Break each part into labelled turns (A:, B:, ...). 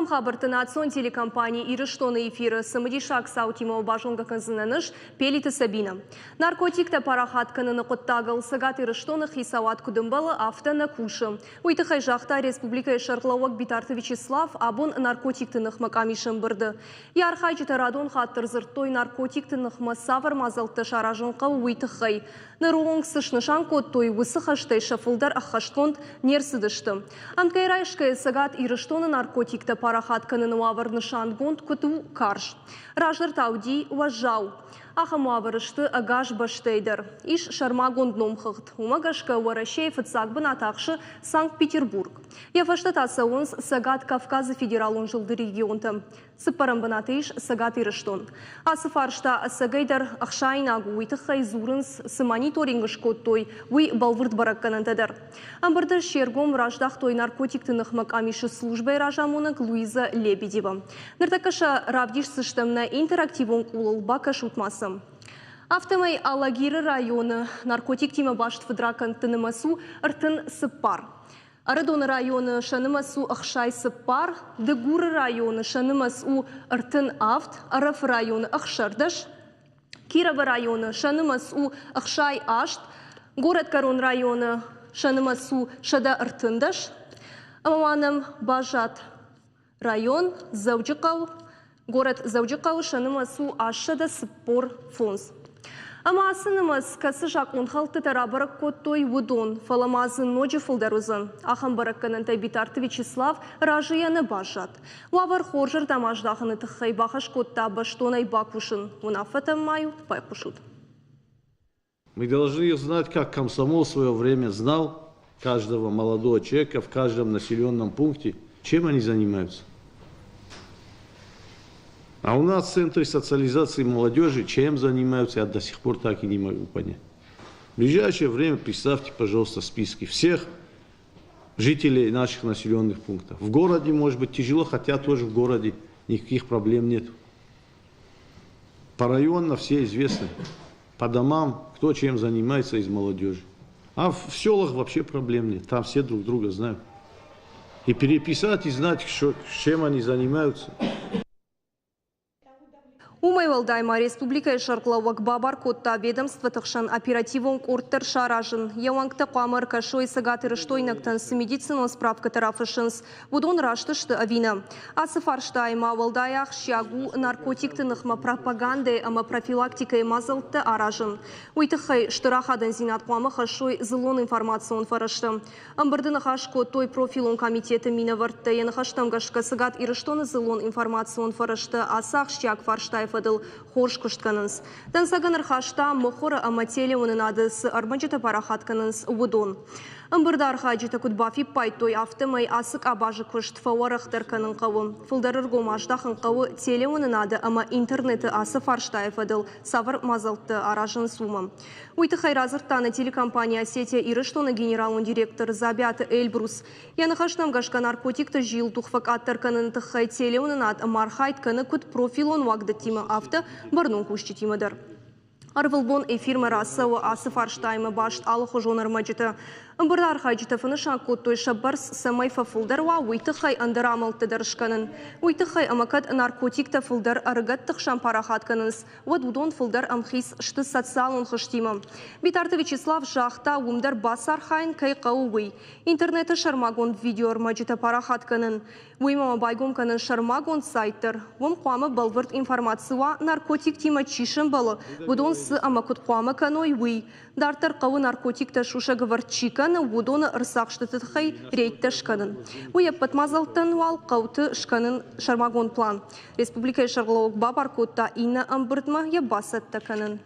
A: Ахӕм хабӕртты национ телекомпани Ирыстоны эфиры цымыдисаг цаутимӕ базонгӕ кӕндзынӕн ӕз, Пелиты Сабинӕ. Наркотиктӕ парахат кӕныны хъуыддагыл Цӕгат Ирыстоны хицауад куыд ӕмбӕлы, афтӕ нӕ кусы. Уый тыххӕй загъта республикӕйы сӕргълӕууӕг Битарты Вячеслав абон наркотикты ныхмӕ къамисы ӕмбырды. Йӕ архайджытӕ радон хатт ӕрдзырдтой, наркотикты ныхмӕ цавӕр мадзӕлттӕ саразын хъӕуы, уый тыххӕй. Ныры онг цы снысан кодтой, уыцы хӕстӕй сӕ фылдӕр ӕххӕстгонд не рцыдысты. Ӕмткӕй райсгӕйӕ Цӕгат Ирыстоны наркотиктӕ парахат кӕныны уавӕр нысангонд куыд у карз. Раздӕр та уыди уӕззау. Ахӕм уавӕры сты ӕгас бӕстӕйы дӕр. Ис сӕрмагонд номхыгъд. Уымӕ гӕсгӕ Уӕрӕсейы фыццаг бынат ахсы Санкт-Петербург. Йӕ фӕстӕ та цӕуынц Цӕгат Кавказы федералон зылды регионтӕ. Цыппӕрӕм бынаты ис Цӕгат Ирыстон. Ацы фарста ӕцӕгӕйдӕр ӕхсаинаг у, уый тыххӕй дзурынц, цы мониторинг скодтой, уый бӕлвырд бӕрӕггӕнӕнтӕ дӕр. Ӕмбырды се ргом раздӕхтой наркотикты ныхмӕ къамисы службӕйы разамонӕг Луиза Лебедева. Ныртӕккӕ сӕ равдисдзыстӕм нӕ интерактивон къулыл, бакӕсут ма сӕм. Афтӕмӕй Алагиры районы наркотиктимӕ баст фыдракӕндты нымӕц у 34. Ӕрыдоны районы сӕ нымӕц у 64, Дыгуры районы сӕ нымӕц у 37, Ӕрӕфы районы 16, Кировы районы сӕ нымӕц у 68, Горӕтгӕрон районы сӕ нымӕц у 113, ӕмӕ ма нӕм баззад район Дзӕуджыхъӕу, горӕт Дзӕуджыхъӕуы сӕ нымӕц у 845. Ӕмӕ ацы нымӕц, кӕцы закъонхӕлдтытӕ рабӕрӕг кодтой, уыдон, фӕлӕ ма дзы ноджы фылдӕр уыдзӕн. Ахӕм бӕрӕггӕнӕнтӕй Битарты Вячеслав разыйӕ нӕ баззад. Уавӕр хорзӕрдӕм аздахыны тыххӕй бахӕс кодта бӕстонӕй бакусын. Уынаффӕтӕм ма-иу байхъусут.
B: Мы должны знать, как комсомол в свое время знал каждого молодого человека в каждом населенном пункте, чем они занимаются. А у нас в Центре социализации молодежи чем занимаются, я до сих пор так и не могу понять. В ближайшее время представьте, пожалуйста, списки всех жителей наших населенных пунктов. В городе, может быть, тяжело, хотя тоже в городе никаких проблем нет. По районно все известны, по домам, кто чем занимается из молодежи. А в селах вообще проблем нет, там все друг друга знают. И переписать, и знать, чем они занимаются.
A: Уымӕй уӕлдай ма республикӕйы сӕргълӕууӕг бабар кодта ведомствоты хсӕн оперативон къорд дӕр саразын. Йӕ уӕнгтӕ хъуамӕ ӕркӕсой цӕгатирыстойнӕгтӕн цы медицинон справкӕтӕ рафыссынц, уыдон раст сты ӕви нӕ. Ацы фарстайы ма уӕлдай ахсджиаг у наркотикты ныхмӕ пропагандӕйы ӕмӕ профилактикӕйы мадзӕлттӕ аразын. Уый тыххӕй стыр ахадындзинад хъуамӕ хӕссой дзыллон информацион фӕрӕзтӕ. Ӕмбырды ныхас кодтой профилон комитеты минӕвӕрттӕ. Йӕ ныхӕстӕм гӕсгӕ Цӕгат Ирыстоны дзыллон информацион фӕрӕзтӕ ацы ахсджиаг фарстайы фӕдыл хорз куыст кӕнынц. Дӕнцӕгӕн ӕрхаста, мыхуыры ӕмӕ телеуынынады цы ӕрмӕджытӕ парахат кӕнынц, уыдон. Ӕмбырды архайджытӕ куыд бафиппайдтой, афтӕмӕй ацы къабазы куыст фӕуӕрӕхдӕр кӕнын хъӕуы. Фылдӕр ӕргом аздахын хъӕуы телеуынынады ӕмӕ интернеты ацы фарстайы фӕдыл цавӕр мадзӕлттӕ аразынц, уымӕ. Уый тыххӕй радзырдта нӕ телекомпани Осетия Ирыстоны генералон директор Дзабиаты Эльбрус. Йӕ ныхӕстӕм гӕсгӕ наркотикты зилдух фӕкъаддӕр кӕныны тыххӕй телеуынынад ӕмархайд кӕны куыд профилон уагдӕттимӕ, афтӕ бӕрнон кусджытимӕ дӕр. Ӕрвылбон эфирмӕ рацӕуы ацы фарстаимӕ баст алыхуызон ӕрмӕджытӕ. Ӕмбырды архайджытӕ фӕнысан кодтой, сӕ бӕрц цӕмӕй фӕфылдӕр уа, уый тыххӕй ӕндӕр амӕлттӕ дӕр скӕнын. Уый тыххӕй ӕмӕ кӕд наркотиктӕ фылдӕр ӕрыгӕтты хсӕн парахат кӕнынц, уӕд уыдон фылдӕр ӕмхиц сты социалон хызтимӕ. Битарты Вячеслав загъта, уым дӕр бацархайын кӕй хъӕуы, уый. Интернеты сӕрмагонд видеоӕрмӕджытӕ парахат кӕнын. Уыимӕ ма байгом кӕнын сӕрмагонд сайт дӕр. Уым хъуамӕ бӕлвырд информаци уа, наркотиктимӕ чи сӕмбӕлы, уыдон цы ӕмӕ куыд хъуамӕ кӕной, уый. Дарддӕр хъӕуы наркотиктӕ сусӕгӕвӕрд чи кӕны, уыдоны ӕрцахстыты тыххӕй рейдтӕ скӕнын. Уый ӕппӕт мадзӕлттӕн уал хъӕуты скӕнын сӕрмагонд план. Республикӕйы сӕргълӕууӕг бабар кодта иннӕ ӕмбырдмӕ йӕ бацӕттӕ кӕнын.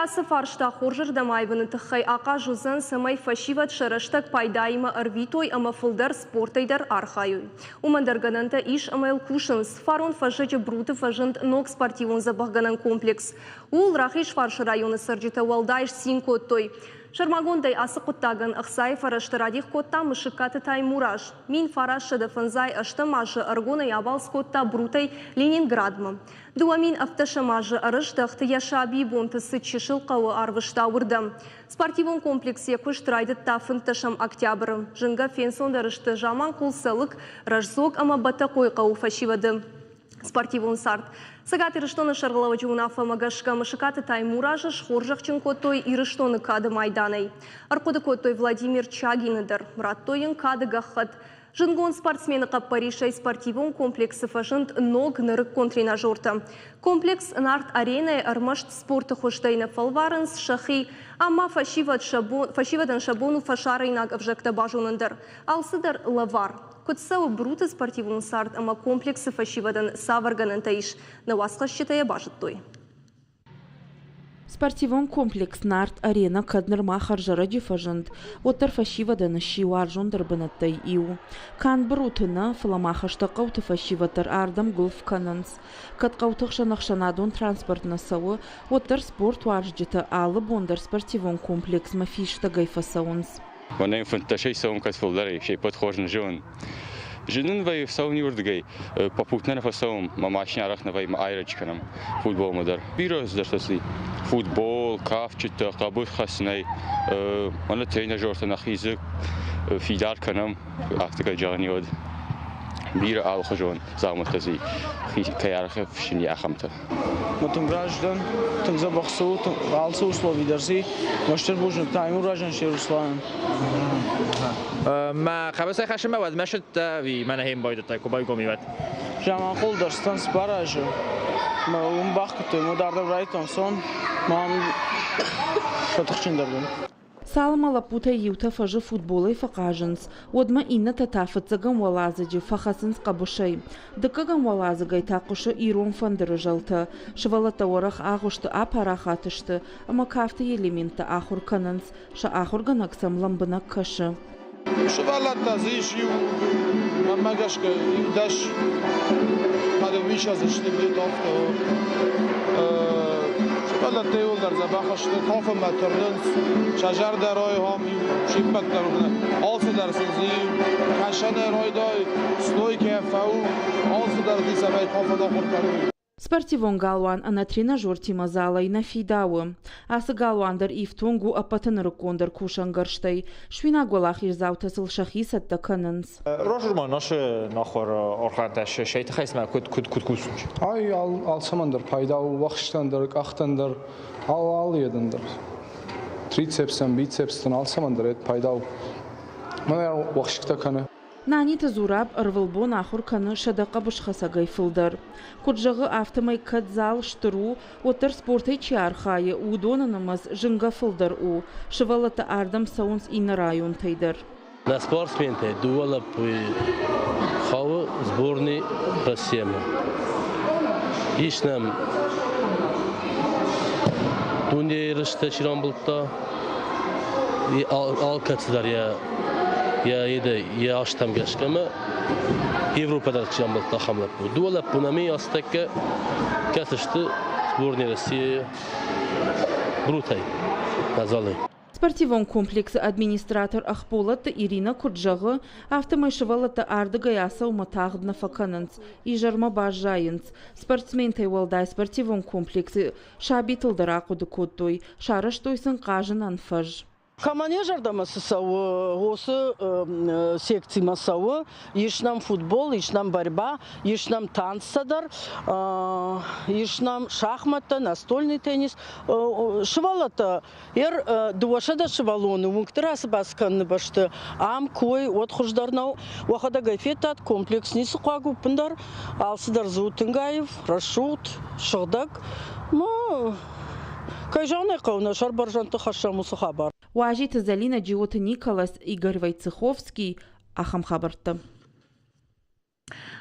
A: Ацы фарста хорзырдӕм аивыны тыххӕй ахъаз уыдзӕн, цӕмӕй фӕсивӕд сӕ рӕстӕг пайдаимӕ ӕрвитой ӕмӕ фылдӕр спортӕй дӕр архайой. Уымӕн дӕр гӕнӕнтӕ ис ӕмӕ йыл кусынц. Фарон фӕззӕджы Бруты фӕзынд ног спортивон дзӕбӕхгӕнӕн комплекс. Ууыл Рахизфарсы районы цӕрджытӕ уӕлдай сцин кодтой. Сӕрмагондӕй ацы хъуыддагӕн ӕхцайы фӕрӕзтӕ радих кодта Мысыккаты Таймураз. 1958 азы ӕрыгонӕй абалц кодта Брутӕй Ленинградмӕ. 2017 азы ӕрыздӕхт, йӕ сабийы бонты цы чысыл хъӕуы арвыста, уырдӕм. Спортивон комплекс йӕ куыст райдыдта 15 октябры. Зынгӕ фенцондӕр сты Заманхъул, Цӕлыкк, Раздзог ӕмӕ Бӕтӕхъойыхъӕуы фӕсивӕды спортивон цард. Цӕгат Ирыстоны сӕргълӕууӕджы уынаффӕмӕ гӕсгӕ Мысыкаты Таймуразы схорзӕхджын кодтой Ирыстоны кады майданӕй. Ӕрхъуыды кодтой Владимир Чагины дӕр. Радтой йын кады гӕххӕтт. Зындгонд спортсмены хъӕппӕрисӕй спортивон комплексы фӕзынд ног нырыккон тренажертӕ. Комплекс Нарт-аренӕйы ӕрмӕст спорты хуызтӕй нӕ фӕлварынц сӕхи, ам ма фӕсивӕдӕн сӕ бон у фӕсарӕйнаг ӕвзӕгтӕ базонын дӕр. Алцыдӕр лӕвар. Куыд цӕуы Бруты спортивон цард ӕмӕ комплексы фӕсивӕдӕн цавӕр гӕнӕнтӕ ис, нӕ уацхӕсджытӕ йӕ базыдтой.
C: Спортивон комплекс Нарт-арена кӕд нырма хӕрзӕрӕджы фӕзынд, уӕддӕр фӕсивӕдӕн сси уарзондӕр бынӕттӕй иу. Канд Бруты нӕ, фӕлӕ ма хӕстӕг хъӕуты фӕсивӕд дӕр ардӕм гуылф кӕнынц. Кӕд хъӕуты хсӕн ӕхсӕнадон транспорт нӕ цӕуы, уӕддӕр спортуарзджытӕ алы бон дӕр спортивон комплексмӕ фистӕгӕй фӕцӕуынц.
D: Мӕнӕн 15-ӕй цӕуын кӕд фылдӕрӕй, се ппӕт хорз нӕ зонын. Зын нын вӕййы цӕуын иуырдыгӕй, попутно нӕ фӕцӕуӕм, мӕ машинӕ арӕх нӕ вӕййы, мӕ айрӕджы кӕнӕм футболмӕ дӕр. Бирӕ цыдӕртӕ ци. Футбол, кафджытӕ, хъӕбысхӕцынӕй, мӕнӕ тренажертӕ нӕхи дзы фидар кӕнӕм, афтӕ кӕд зӕгъӕн уӕд. Бирӕ алыхуызон дзаумӕттӕ дзы кӕй арӕхсыни, ахӕмтӕ.
E: Ма тынг разы дӕн, тынг дзӕбӕх цы у, алцы услови дӕр си. Ма стыр бузныг Таймуразӕн се Русланӕн.
F: Мӕ хъӕбысӕй хӕссынмӕ уӕдмӕ сыдтӕ ӕви мӕнӕ хем байдыдтай, куы байгом и уӕд?
E: Заманхъул дӕр стӕн сбаразы. Мӕ уым бахгӕдтой, мӕ дардӕр райдыдтон цон, мӕ ам фӕтыхджындӕр дӕн.
C: Цалынмӕ лӕппутӕй иутӕ фӕзы футболӕй фӕхъазынц, уӕдмӕ иннӕтӕ та фыццӕгӕм уӕладзыджы фӕхӕцынц хъӕбысӕй. Дыккӕгӕм уӕладзыгӕй та хъуысы ирон фӕндыры зӕлтӕ. Сывӕллӕттӕ уӕрӕх агъуысты апарахат сты ӕмӕ кафты элементтӕ ахуыр кӕнынц. Сӕ ахуыргӕнӕг сӕм лӕмбынӕг кӕсы.
G: Сывӕллӕттӕ дзы ис иу, мӕнмӕ гӕсгӕ, иу дӕс кадӕввисӕдзы сты где-то афтӕ. Сывӕллӕттӕ иууылдӕр дзӕбӕх сты, кафынмӕ тырнынц, сӕ зӕрдӕ райгом, се ппӕт дӕр алцыдӕр сын дзы иу кӕсӕнӕй райдай, стойкӕ фӕу, алцыдӕр дзы цӕмӕй кафын ахуыр кӕной.
C: Спортивон галуан ӕнӕ тренажертимӕ залӕй нӕ фидауы. Ацы галуан дӕр ифтонг у ӕппӕты нырыккондӕр кусӕнгӕрзтӕй. Суинаг уӕлахиздзаутӕ сыл сӕхи цӕттӕ кӕнынц.
F: Рожурма нашы нахуар архайдта шей тыххӕй куыд куыд куыд кусут?
H: Ай алцӕмӕн дӕр пайда у, уӕхстӕн дӕр, къӕхтӕн дӕр, алы едӕн дӕр. Трицепсӕн, бицепстӕн алцӕмӕн дӕр пайда у. Мӕнӕ уӕхсгтӕ кӕны.
C: Наниты Зураб ӕрвылбон ахуыр кӕны 100 хъӕбысхӕцӕгӕй фылдӕр. Куыд зӕгъы, афтӕмӕй кӕд зал стыр у, уӕддӕр спортӕй чи архайы, уыдоны нымӕц зынгӕ фылдӕр у. Сывӕллӕттӕ ардӕм цӕуынц иннӕ районтӕй дӕр.
I: Нӕ спортсментӕ дыууӕ лӕппуйы хауы сборный Россиямӕ. Ис нӕм дунейы ерыстӕ чи рамбылдта, алкӕцыдӕр йӕ йӕ азтӕм гӕсгӕ ӕмӕ Европӕ дӕр чи рамбылдта, ахӕм лӕппу. Дыууӕ лӕппу нӕм и ацытӕккӕ, кӕцы сты сборный Российы Брутӕй, Газалӕй.
C: Спортивон комплексы администратор Ӕхболатты Иринӕ куыд зӕгъы, афтӕмӕй сывӕллӕттӕ ардыгӕй ацӕуынмӕ тагъд нӕ фӕкӕнынц, изӕрмӕ баззайынц. Спортсментӕй уӕлдай спортивон комплексы сабитыл дӕр ахъуыды кодтой, сарӕзтой сын хъазынӕн фӕз.
J: Кӕмӕн йӕ зӕрдӕмӕ цы цӕуы, уыцы секцимӕ цӕуы. Ис нӕм футбол, ис нӕм борьба, ис нӕм танцтӕ дӕр, ис нӕм шахмӕттӕ, настольный теннис. Сывӕллӕттӕ ер 200 сывӕллоны уынгты рацыбӕц кӕныны бӕсты ам кой уӕд хуыздӕр нӕу. Уӕхӕдӕг ӕй федтат, комплекс ницы хъуаг у ӕппындӕр. Алцыдӕр дзы у тынг аив, рӕсугъд, сыгъдӕг. Ну, кӕй зӕгъын ӕй хъӕуы, нӕ сӕр бӕрзӕндты хӕссӕм уыцы хабар.
C: Уазиты Зӕлинӕ, Джиоты Николас, Игорь Войцеховский. Ахӕм хабӕрттӕ.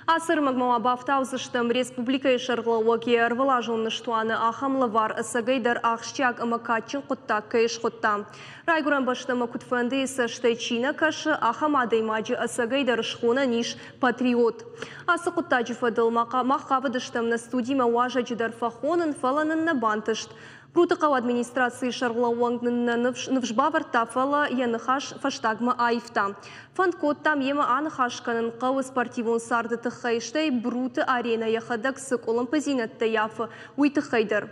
A: Ацы ӕрмӕгмӕ ма бафтаудзыстӕм, республикӕйы сӕргълӕууӕг йӕ ӕрвылазон ныстуаны ахӕм лӕвар ӕцӕгӕй дӕр ахсджиаг ӕмӕ кадджын хъуыддаг кӕй схуыдта. Райгуырӕн бӕстӕмӕ куыдфӕндыйы цӕстӕй чи нӕ кӕсы, ахӕм адӕймаджы ӕцӕгӕй дӕр схонӕн ис патриот. Ацы хъуыддаджы фӕдыл мах хъавыдыстӕм нӕ студимӕ уазӕджы дӕр фӕхонын, фӕлӕ нын нӕ бантыст. Бруты хъӕуы администрацийы сӕргълӕууӕг нын нӕ ныфс бавӕрдта, фӕлӕ йӕ ныхас фӕстагмӕ аивта. Фӕнд кодтам йемӕ аныхас кӕнын хъӕуы спортивон царды тыххӕй, стӕй Бруты аренӕ йӕхӕдӕг цы къуылымпыдзинӕдтӕ ййафы, уый тыххӕй дӕр.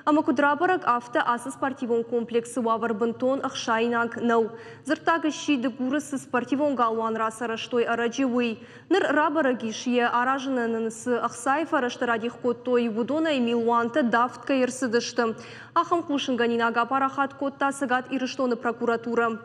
A: Ӕмӕ куыд рабӕрӕг, афтӕ ацы спортивон комплексы уавӕр бынтон ӕхсаинаг нӕу. Дзырддаг сси, Дыгуры цы спортивон галуан рацарӕзтой ӕрӕджы, уый. Ныр рабӕрӕг ис, йӕ аразынӕн ын цы ӕхцайы фӕрӕзтӕ радих кодтой, уыдонӕй милуантӕ давд кӕй ӕрцыдысты. Ахӕм хъусынгӕнинаг апарахат кодта Цӕгат Ирыстоны прокуратурӕ.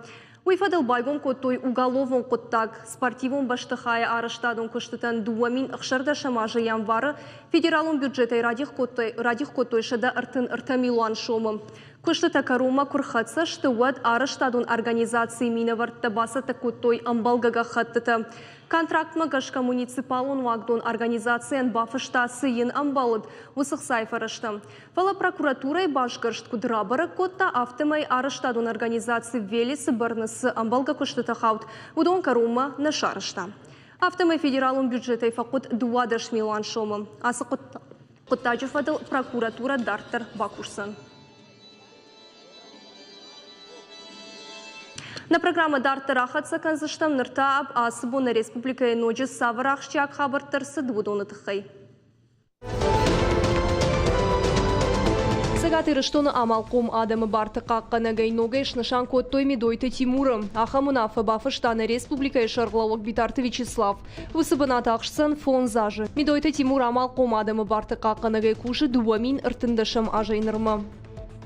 A: Уый фӕдыл байгом кодтой уголовон хъуыддаг. Спортивон бӕстыхайы арӕзтадон куыстытӕн 2016 азы январы федералон бюджетӕй радих кодтой 133 милуан сомы. Куыстытӕ кӕронмӕ куы рхӕццӕ сты, уӕд арӕзтадон организацийы минӕвӕрттӕ бацӕттӕ кодтой ӕмбӕлгӕ гӕххӕттытӕ. Контрактмӕ гӕсгӕ муниципалон уагдон организацийӕн бафыста, цы йын ӕмбӕлыд, уыцы хцайы фӕрӕзтӕ. Фӕлӕ прокуратурӕйы басгӕрст куыд рабӕрӕг кодта, афтӕмӕй арӕзтадон организаци Велес-ы бӕрны цы ӕмбӕлгӕ куыстытӕ хауд, уыдон кӕронмӕ нӕ сарӕзта. Афтӕмӕй федералон бюджетӕй фӕхъуыд 12 милуан сомы. Ацы хъуыддаджы фӕдыл прокуратурӕ дарддӕр бакусдзӕн. Нӕ программӕ дарддӕр ахӕццӕ кӕндзыстӕм. Ныр та ацы бон нӕ республикӕйы ноджы цавӕр ахсджиаг хабӕрттӕ рцыд, уыдоны тыххӕй. Цӕгат Ирыстоны амалхъом адӕмы барты хъахъхъӕнӕгӕй ногӕй снысан кодтой Медойты Тимуры. Ахӕм уынаффӕ бафыста нӕ республикӕйы сӕргълӕууӕг Битарты Вячеслав. Уыцы бынат ахсдзӕн фондз азы. Медойты Тимур амалхъом адӕмы барты хъахъхъӕнӕгӕй кусы 2013 азӕй нырмӕ.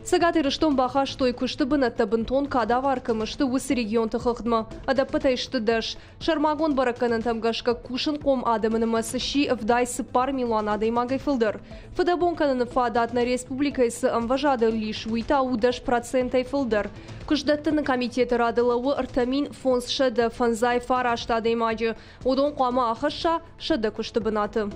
A: Цӕгат Ирыстон бахастой, куысты бынӕттӕ бынтон кадавар кӕм сты, уыцы регионты хыгъдмӕ. Ӕдӕппӕтӕй сты дӕс. Сӕрмагонд бӕрӕггӕнӕнтӕм гӕсгӕ кусынхъом адӕмы нымӕц сси 74 милуан адӕймагӕй фылдӕр. Фыдӕбон кӕныны фадат нӕ республикӕйы цы ӕмвӕзадыл ис, уый та у 10%-ӕй фылдӕр. Куыстдӕттыны комитеты рады лӕууы 3559 адӕймаджы. Уыдон хъуамӕ ахӕсса 100 куысты бынаты.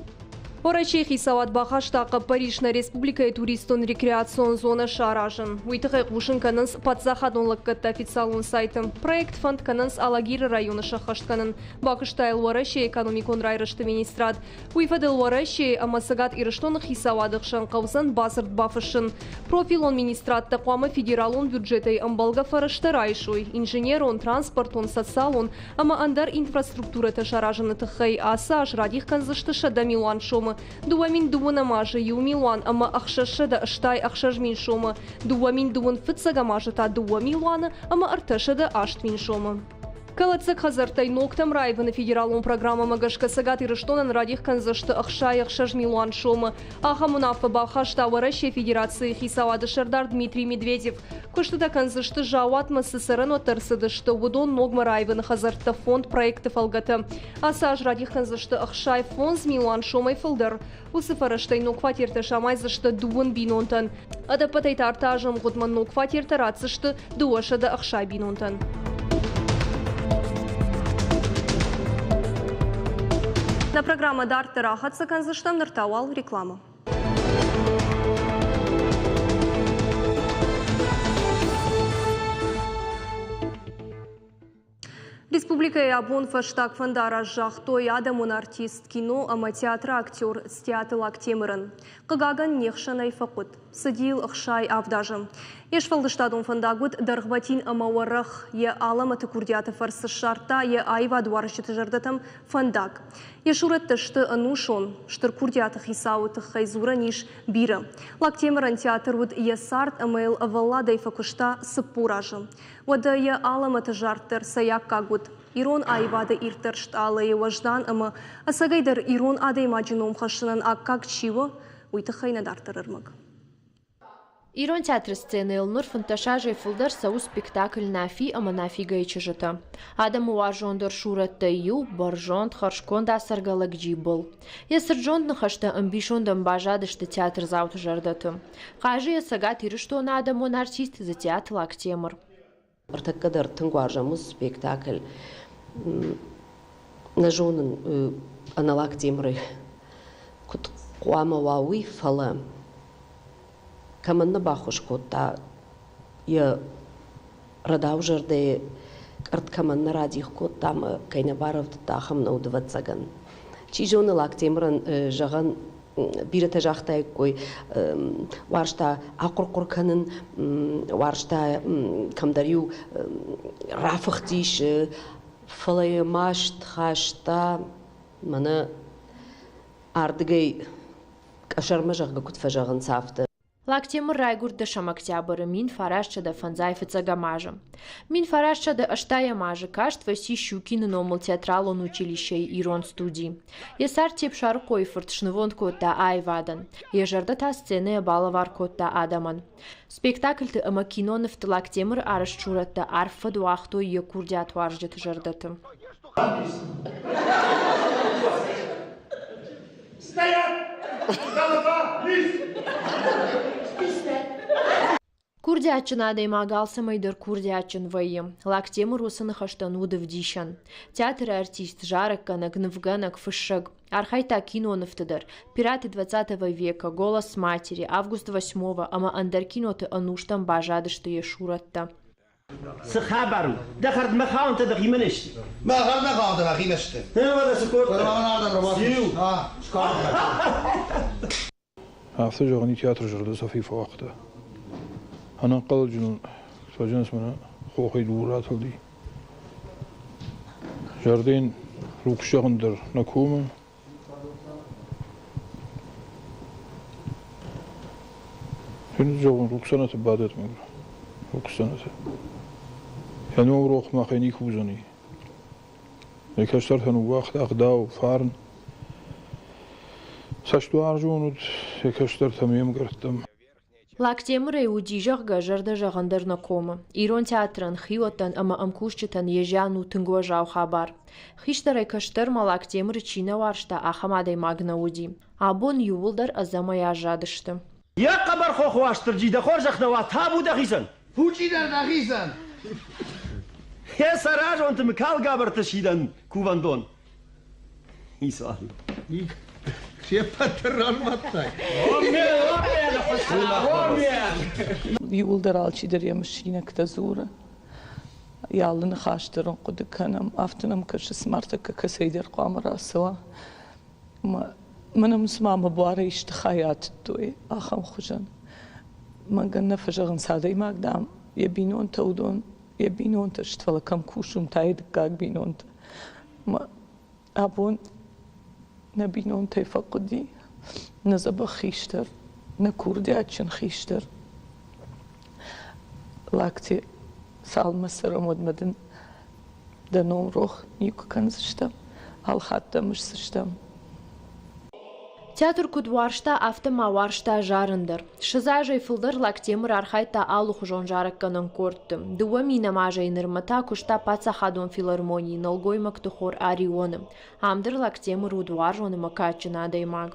A: Уӕрӕсейы хицауад бахаста хъӕппӕрис нӕ республикӕйы туристон-рекреацион зонӕ саразын. Уый тыххӕй хъусын кӕнынц паддзахадон лӕггӕдты официалон сайты. Проект фӕнд кӕнынц Алагиры районы сӕххӕст кӕнын. Бакуыста йыл Уӕрӕсейы экономикон райрӕзты министрад. Уый фӕдыл Уӕрӕсейы ӕмӕ Цӕгат Ирыстоны хицауады хсӕн хъӕудзӕн бадзырд бафыссын. Профилон министрадтӕ хъуамӕ федералон бюджетӕй ӕмбӕлгӕ фӕрӕзтӕ райсой инженерон, транспортон, социалон ӕмӕ ӕндӕр инфраструктурӕтӕ саразыны тыххӕй ацы аз радих кӕндзысты 100 милуан сомы, 2020 азы иу милуан ӕмӕ 686 мин сомы, 2021 азы та 2 милуаны ӕмӕ 308 мин сомы. Кӕлӕддзаг хӕдзӕрттӕй ногтӕм раивыны федералон программӕмӕ гӕсгӕ Цӕгат Ирыстонӕн радих кӕндзысты 66 милуан сомы. Ахӕм уынаффӕ бахаста Уӕрӕсейы Федерацийы хицауады сӕрдар Дмитрий Медведев. Куыстытӕ кӕндзысты заууатмӕ цы цӕрӕнуӕттӕ ӕрцыдысты, уыдон ногмӕ раивыны хӕдзӕрттӕ фонд проекты фӕлгӕты. Ацы аз радих кӕндзысты 65 милуан сомӕй фылдӕр. Уыцы фӕрӕзтӕй ног фатертӕ самайдзысты дыууын бинонтӕн. Ӕдӕппӕтӕй та ӕртӕ азы ӕмгъуыдмӕ ног фатертӕ ратдзысты 260 бинонтӕн. Нӕ программӕ дарддӕр ахӕццӕ кӕндзыстӕм, ныр та уал рекламӕ. Республикӕйы абон фӕстаг фӕндараст загътой адӕмон артист, кино ӕмӕ театры актер Цтиаты Лактемырӕн. Хъыгагӕн, не хсӕнӕй фӕхъуыд. Цыди йыл 67 азы. Йе сфӕлдыстадон фӕндаг уыд дӕргъвӕтин ӕмӕ уӕрӕх. Йӕ алӕмӕты курдиаты фӕрцы ссардта йӕ аивадуарзджыты зӕрдӕтӕм фӕндаг. Йӕ сурӕттӕ сты ӕнусон. Стыр курдиаты хицауы тыххӕй дзурӕн ис бирӕ. Лактемырӕн театр уыд йӕ цард ӕмӕ йыл ӕвӕлладӕй фӕкуыста 40 азы. Уӕдӕ йӕ алӕмӕты зард дӕр цӕй аккаг уыд! Ирон аивады ирддӕр стъалыйы уӕздан ӕмӕ ӕцӕгӕйдӕр ирон адӕймаджы ном хӕссынӕн аккаг чи у, уый тыххӕй нӕ дарддӕр ӕрмӕг.
K: Ирон театры сценӕйыл ныр 15 азӕй фылдӕр цӕуы спектакль Нафи ӕмӕ Нафигайы чызджытӕ. Адӕмы уарзондӕр сурӕттӕй иу, бӕрзонд, хӕрзконд ацӕргӕ лӕг Джибыл. Йӕ цыргъзонд ныхӕстӕ ӕмбисондӕн баззадысты театрдзауты зӕрдӕты. Хъазы йӕ Цӕгат Ирыстоны адӕмон артист Дзытиаты Лактемыр.
L: Ӕртӕккӕ дӕр тынг уарзӕм уыцы спектакль. Нӕ зонын, ӕнӕ Лактемыры куыд хъуамӕ уа, уый, фӕлӕ кӕмӕн нӕ баххуыс кодта, йӕ рӕдау зӕрдӕйы къӕртт кӕмӕн нӕ радих кодта ӕмӕ кӕй нӕ барӕвдыдта, ахӕм нӕ уыд, ӕвӕццӕгӕн. Чи зоны, Лактемырӕн зӕгъӕн Бирӕтӕ загътаиккой, уарзта ахъуыр-хъуыр кӕнын, уарзта кӕмдӕр-иу рафыхтис, фӕлӕ йӕ маст хаста мӕнӕ ардыгӕй къӕсӕрмӕ, зӕгъгӕ, куыд фӕзӕгъынц, афтӕ.
K: Лактемыр райгуырд дӕсӕм октябры 1905 фыццӕгӕм азы. 1980 азы каст фӕци Щукины номыл театралон училищейы ирон студи. Йӕ цард Тепсарыхъойы фырт снывонд кодта аивадӕн, йӕ зӕрдӕ та сценӕйӕ балӕвар кодта адӕмӕн. Спектакльты ӕмӕ кинонывты Лактемыры арӕзт сурӕттӕ арф фӕд уагътой йӕ курдиатуарзджыты зӕрдӕты.
M: Стоят! Голова вниз!
K: Курдиатджын адӕймаг алцӕмӕй дӕр курдиатджын вӕййы. Лактемыр уыцы ныхӕстӕн уыд ӕвдисӕн. Театры артист, зарӕггӕнӕг, нывгӕнӕг, фыссӕг. Архайдта кинонывты дӕр. «Пираты двадцатого века», «Голос матери», «Август восьмого» ӕмӕ ӕндӕр киноты ӕнустӕм баззадысты йӕ сурӕттӕ.
N: Цы хабар у? Дӕ хӕрдмӕ хауынтӕ дӕхимӕ не сты?
O: Мӕ хӕрдмӕ хауынтӕ мӕхимӕ сты.
N: Уӕдӕ цы кодтай?
O: Иу.
H: Афтӕ зӕгъын, театры зӕрдӕ Софи фӕуагъта. Ӕнӕнхъӕлӕджы нын цӕджындз мӕнӕ хохӕй дур ратылди. Зӕрдӕ йын рухс зӕгъын дӕр нӕ комы. Зӕгъын, Рухсанаты бадӕт мӕгуыр. Рухсанаты. Йӕ ном рох махӕй никуы уыдзӕни. Йӕ кӕстӕртӕ ныууагъта ӕгъдау, фарн. Цӕстуарзон уыд йӕ кӕстӕртӕм, йе мгӕрттӕм.
K: Лактемырӕй уыди, зӕгъгӕ, зӕрдӕ зӕгъын дӕр нӕ комы. Ирон театрӕн, хиуӕттӕн ӕмӕ ӕмкусджытӕн йӕ зиан у тынг уӕззау хабар. Хистӕрӕй кӕстӕрмӕ Лактемыры чи нӕ уарзта, ахӕм адӕймаг нӕ уыди. Абон иууылдӕр ӕдзӕмӕй аззадысты.
N: Йӕ хъӕбӕр хох Уастырджи, дӕ хорзӕх нӕ уа, табу дӕхицӕн!
O: Фучи дӕр дӕхицӕн!
N: Йӕ саразонты Мыкалгабырты сидӕн кувӕндон. Исали.
O: Се ппӕт дӕр ранымадтай?
P: Иууылдӕр алчидӕр йӕ мысинӕгтӕ дзуры. Йӕ алы ныхас дӕр ын хъуыды кӕнӕм. Афтӕ нӕм кӕсы, цыма ӕртӕккӕ кӕцӕйдӕр хъуамӕ рацӕуа. Мӕн ӕм цыма мӕ буарӕй исты хай атыдтой, ахӕм хуызӕн. Мӕнгӕн нӕ фӕзӕгъынц, адӕймаг, дам, йӕ бинонтӕ уыдон йӕ бинонтӕ сты, фӕлӕ кӕм кусын, та йӕ дыккаг бинонтӕ. Абон нӕ бинонтӕй фӕхъуыди нӕ дзӕбӕх хистӕр, нӕ курдиатджын хистӕр. Лӕгти цалынмӕ цӕрӕм, уӕдмӕ дын дӕ ном рох никуы кӕндзыстӕм, алхатт дӕ мысдзыстӕм.
K: Театр куыд уарзта, афтӕ ма уарзта зарын дӕр. 20 азӕй фылдӕр Лактемыр архайдта алыхуызон зарӕггӕнӕн къордты. Дыууӕ минӕм азӕй нырмӕ та куыста паддзахадон филармонийы нӕлгоймӕгты хор Арион-ы. Ам дӕр Лактемыр уыд уарзон ӕмӕ кадджын адӕймаг.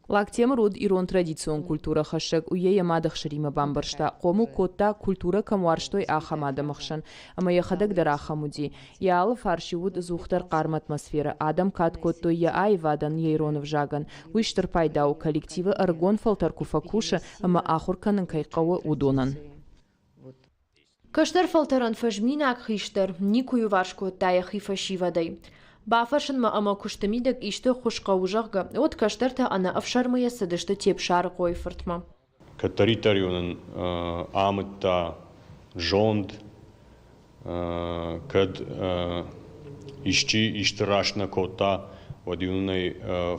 Q: Лактемыр уыд ирон традицион культурӕ хӕссӕг, уый йӕ йӕ мады ӕхсыримӕ бамбӕрста, хъомыл кодта, культурӕ кӕм уарзтой, ахӕм адӕмы хсӕн, ӕмӕ йӕхӕдӕг дӕр ахӕм уыди. Йӕ алыфарс-иу уыд ӕдзухдӕр хъарм атмосферӕ, адӕм кад кодтой йӕ аивадӕн, йӕ ирон ӕвзагӕн. Уый стыр пайда у, коллективы ӕрыгон фӕлтӕр куы фӕкусы ӕмӕ ахуыр кӕнын кӕй хъӕуы, уыдонӕн.
K: Кӕстӕр фӕлтӕрӕн фӕзминаг хистӕр никуы иуварс кодта йӕхи фӕсивӕдӕй. Бафӕрсынмӕ ӕмӕ куысты мидӕг исты ӕххуыс хъӕуы, зӕгъгӕ, уӕд кӕстӕртӕ ӕнӕ ӕфсӕрмыйӕ цыдысты Тепсарыхъойы фыртмӕ.
R: Кӕддӕриддӕр-иу нын амыдта зонд, кӕд исчи исты раст нӕ кодта, уӕд-иу нын ӕй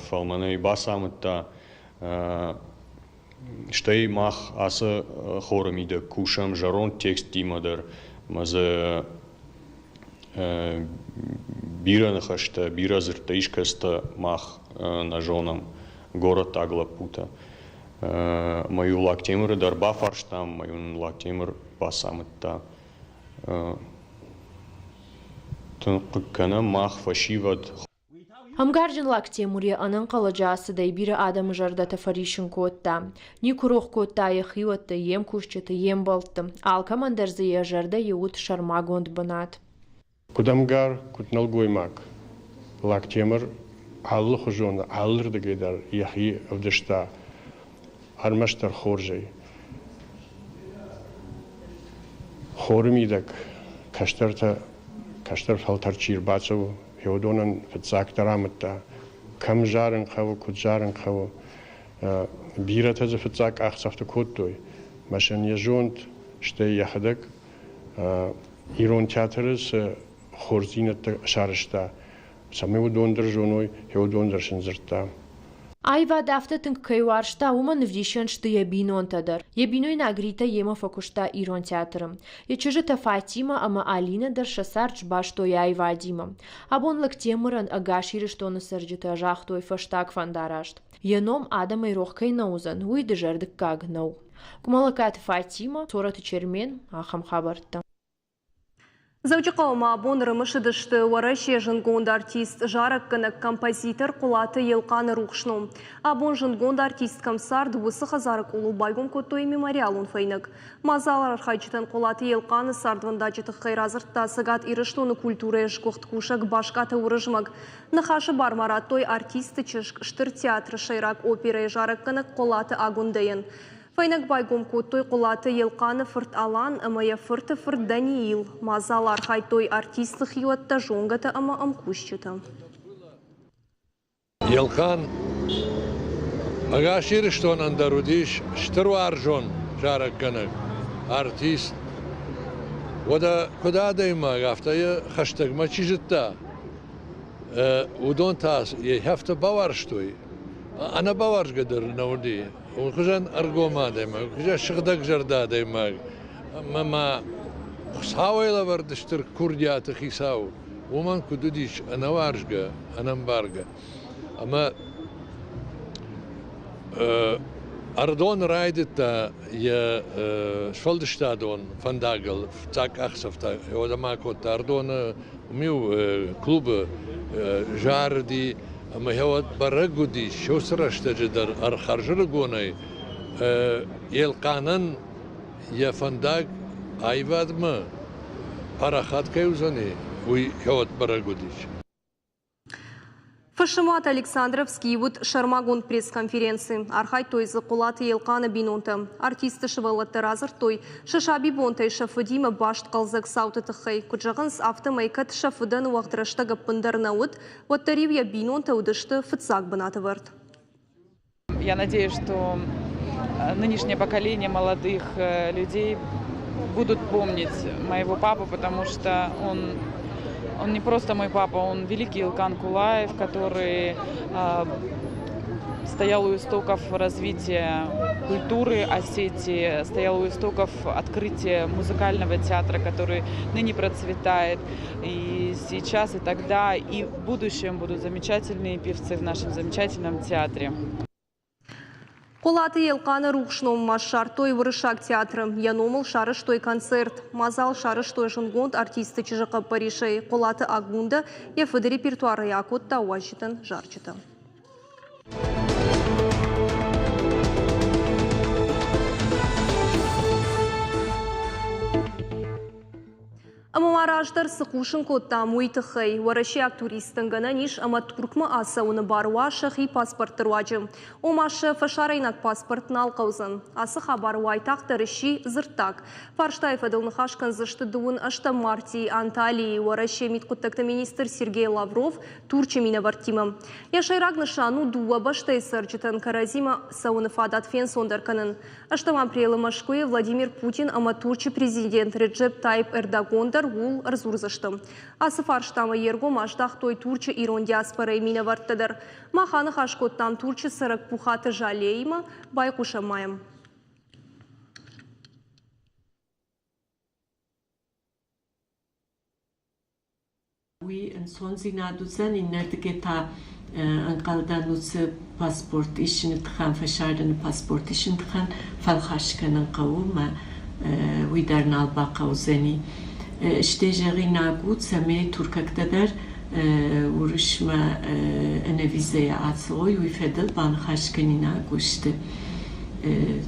R: фӕлмӕнӕй бацамыдта. Стӕй мах ацы хоры мидӕг кусӕм зӕронд тексттимӕ дӕр ӕмӕ дзы бирӕ ныхӕстӕ, бирӕ дзырдтӕ ис, кӕцытӕ мах нӕ зонӕм, горӕттаг лӕппутӕ. Ӕмӕ-иу Лактемыры дӕр бафарстам, ӕмӕ-иу нын Лактемыр бацамыдта. Тынг хъыг кӕнӕм мах, фӕсивӕд.
K: Ӕмгарджын лӕг Темур йӕ ӕнӕнхъӕлӕджы ацыдӕй бирӕ адӕмы зӕрдӕтӕ фӕриссын кодта. Никуы рох кодта йӕ хиуӕтты, йе мкусджыты, йе мбӕлтты. Алкӕмӕн дӕр дзы йӕ зӕрдӕйы уыд сӕрмагонд бынат.
S: Куыд ӕмгар, куыд нӕлгоймаг, Лактемыр алыхуызон, алырдыгӕй дӕр йӕхи ӕвдыста ӕрмӕстдӕр хорзӕй. Хоры мидӕг кӕстӕртӕ, кӕстӕр фӕлтӕр чи ӕрбацӕуы, уыдонӕн фыццагдӕр амыдта, кӕм зарын хъӕуы, куыд зарын хъӕуы. Бирӕтӕ дзы фыццаг къахдзӕфты кодтой. Мӕ сын йӕ зонд, стӕй йӕхӕдӕг ирон театры цы хорздзинӕдтӕ сарӕзта, цӕмӕй уыдон дӕр зоной, уыдон дӕр сын дзырдта.
K: Аивад афтӕ тынг кӕй уарзта, уымӕн ӕвдисӕн сты йӕ бинонтӕ дӕр. Йӕ бинойнаг Ритӕ йемӕ фӕкуыста ирон театры. Йӕ чызджытӕ Фатимӕ ӕмӕ Алинӕ дӕр сӕ цард сбастой аивадимӕ. Абон Лактемырӕн ӕгас Ирыстоны цӕрджытӕ загътой фӕстаг фӕндараст. Йӕ ном адӕмӕй рох кӕй нӕ уыдзӕн, уый дызӕрдыггаг нӕу. Къуымӕллӕгкаты Фатимӕ, Цорӕты Чермен, ахӕм хабӕрттӕ.
A: Дзӕуджыхъӕуы ма абон ӕрымысыдысты Уӕрӕсейы зындгонд артист, зарӕггӕнӕг, композитор Хъуылаты Елхъаны рухс ном. Абон зындгонд артист кӕм цард, уыцы хӕдзары къулыл байгом кодтой мемориалон фӕйнӕг. Мадзалы архайджытӕн Хъуылаты Елхъаны цардвӕндаджы тыххӕй радзырдта Цӕгат Ирыстоны культурӕйы сгуыхт кусӕг Баскъаты Уырызмӕг. Ныхасы бар ма радтой артисты чызг, Стыр театры сӕйраг оперӕйы зарӕггӕнӕг Хъуылаты Агуындӕйӕн. Фӕйнӕг байгом кодтой Хъуылаты Елхъаны фырт Алан ӕмӕ йӕ фырты фырт Даниил. Мадзалы архайдтой артистты хиуӕттӕ, зонгӕтӕ ӕмӕ ӕмкусджытӕ.
T: Елхъан ӕгас Ирыстонӕн дӕр уыдис стыр уарзон зарӕггӕнӕг, артист. Уӕдӕ куыд адӕймаг, афтӕ йӕ хӕстӕгмӕ чи зыдта, уыдон та йӕ афтӕ бауарзтой, ӕнӕбауарзгӕ дӕр нӕ уыди. Уый хуызӕн ӕргом адӕймаг, уый хуызӕн сыгъдӕгзӕрдӕ адӕймаг ӕмӕ ма Хуыцауӕй лӕвӕрд стыр курдиаты хицау уымӕн куыд уыдис ӕнӕуарзгӕ, ӕнӕмбаргӕ. Ӕмӕ Ӕрыдоны райдыдта йӕ сфӕлдыстадон фӕндагыл фыццаг къахдзӕфтӕ уӕдӕ кодта Ӕрыдоны уым-иу клубы зарыди ӕмӕ уӕд бӕрӕг уыдис, уыцы рӕстӕджы дӕр хӕрзӕрыгонӕй Елхъанӕн йӕ фӕндаг аивадмӕ парахат кӕй уыдзӕни, уый уӕд бӕрӕг уыдис.
A: Фысымуат Александровский уыд сӕрмагонд пресс-конференци. Архайдтой дзы Хъуылаты Елхъаны бинонтӕ. Артисты сывӕллӕттӕ радзырдтой, сӕ сабибонтӕй сӕ фыдимӕ баст хъӕлдзӕг цауты тыххӕй. Куыд зӕгъынц, афтӕмӕй кӕд сӕ фыдӕн уӕгъд рӕстӕг ӕппындӕр нӕ уыд, уӕддӕр-иу йӕ бинонтӕ уыдысты фыццаг бынаты вӕрд.
U: Я надеюсь, что нынешнее поколение молодых людей будут помнить моего папу, потому что он, он не просто мой папа, он великий Илкан Кулаев, который стоял у истоков развития культуры Осетии, стоял у истоков открытия музыкального театра, который ныне процветает. И сейчас, и тогда, и в будущем будут замечательные певцы в нашем замечательном театре.
A: Хъуылаты Елхъаны рухс ном ма ссардтой Уырыссаг театры. Йӕ номыл сарӕзтой концерт. Мадзал сарӕзтой зындгонд артисты чызджы хъӕппӕрисӕй. Хъуылаты Агундӕ йӕ фыды репертуарӕй акодта уазджытӕн зарджытӕ. Ӕмӕ ма раздӕр цы хъусын кодтам, уый тыххӕй уӕрӕсейаг туристтӕн гӕнӕн ис ӕмӕ Туркмӕ ацӕуыны бар уа сӕхи паспортты руаджы. Ома сӕ фӕсарӕйнаг паспорт нал хъӕудзӕн. Ацы хабар уайтагъддӕр сси дзырддаг. Фарстайы фӕдыл ныхас кӕндзысты дыууын ӕстӕм мартийы Анталийы Уӕрӕсейы мидхъуыддӕгты министр Сергей Лавров Турчы минӕвӕрттимӕ. Йӕ сӕйраг нысан у дыууӕ бӕстӕйы цӕрджытӕн кӕрӕдзимӕ цӕуыны фадат фенцондӕр кӕнын. Ӕстӕм апрелы Мӕскуыйы Владимир Путин ӕмӕ Турчы президент Реджеп Тайип Эрдогон дӕр ууыл ӕрдзурдзысты. Ацы фарстамӕ йе ргом аздӕхтой Турчы ирон диаспорӕйы минӕвӕрттӕ дӕр. Мах аныхас кодтам Турчы цӕрӕг Пухаты Жалеимӕ, байхъусӕм ма йӕм.
V: Уый ӕнцондзинад уыдзӕн, иннӕрдыгӕй та ӕнхъӕлдӕн уыцы паспорт исыны тыххӕн, фӕсарӕны паспорт исыны тыххӕн фӕлхас кӕнын хъӕуы ӕмӕ уый дӕр нал бахъӕудзӕни. Стӕй зӕгъинаг у, цӕмӕй туркӕгтӕ дӕр Уырысмӕ ӕнӕ визӕйӕ ацӕуой, уый фӕдыл баныхас кӕнинаг сты.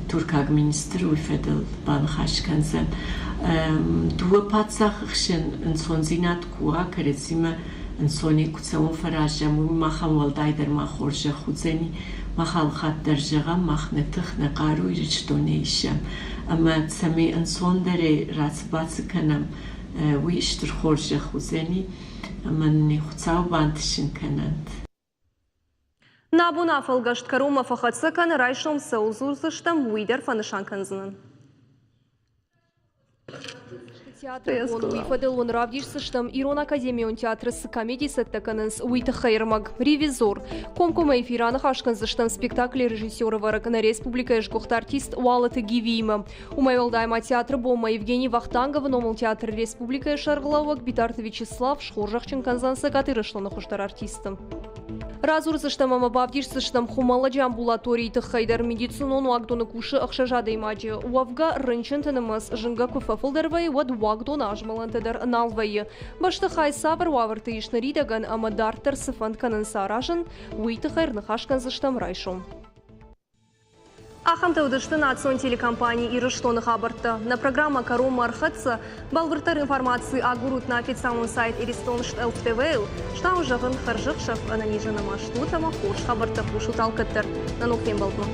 V: Туркаг министр уый фӕдыл баныхас кӕндзӕн. Дыууӕ паддзахы хсӕн ӕнцондзинад куы уа кӕрӕдзимӕ Ӕнцонӕй куы цӕуын фӕразӕм, уый махӕн уӕлдайдӕр ма хорзӕх уыдзӕни. Мах алыхатт дӕр зӕгъӕм, мах нӕ тых, нӕ хъару Ирыстонӕй исӕм. Ӕмӕ цӕмӕй ӕнцондӕрӕй рацыбацы кӕнӕм, уый стыр хорзӕх уыдзӕни ӕмӕ нын Хуыцау бантысын кӕнӕнт.
A: Нӕ абон афӕлгӕст кӕронмӕ фӕхӕццӕ кӕны, райсом цӕуыл дзурдзыстӕм, уый дӕр фӕнысан кӕндзынӕн. Театры бон уый фӕдыл уын равдисдзыстӕм Ирон академион театры цы комеди цӕттӕ кӕнынц, уый тыххӕй ӕрмӕг «Ревизор». Комкоммӕ эфир аныхас кӕндзыстӕм спектаклы режиссер-ӕвӕрӕг нӕ республикӕйы сгуыхт артист Уалыты Гивиимӕ. Уымӕй уӕлдай ма театры бонмӕ Евгений Вахтанговы номыл театры республикӕйы сӕргълӕууӕг Битарты Вячеслав схорзӕхджын кӕндзӕн Цӕгат Ирыстоны хуыздӕр артисты. Радзурдзыстӕм ӕмӕ бавдисдзыстӕм Хуымӕллӕджы амбулаторийы тыххӕй дӕр медицинон уагдоны кусы ӕхсӕз адӕймаджы. Уӕвгӕ, рынчынты нымӕц зынгӕ куы фӕфылдӕр вӕййы, уӕд уагдоны азмӕлӕнтӕ дӕр нал вӕййы. Бӕстыхай цавӕр уавӕрты ис ныридӕгӕн ӕмӕ дарддӕр цы фӕнд кӕнынц аразын, уый тыххӕй ӕрныхас кӕндзыстӕм райсом. Ахӕмтӕ уыдысты национ телекомпани Ирыстоны хабӕрттӕ. Нӕ программӕ кӕронмӕ ӕрхӕццӕ. Бӕлвырддӕр информаци агурут нӕ официалон сайт Иристон Штелф ТВ-йыл. Стау зӕгъын, хӕрзӕхсӕв ӕнӕнизы нымӕст ут ӕмӕ хорз хабӕрттӕ хъусут алкӕддӕр. Нӕ ног фембӕлдмӕ.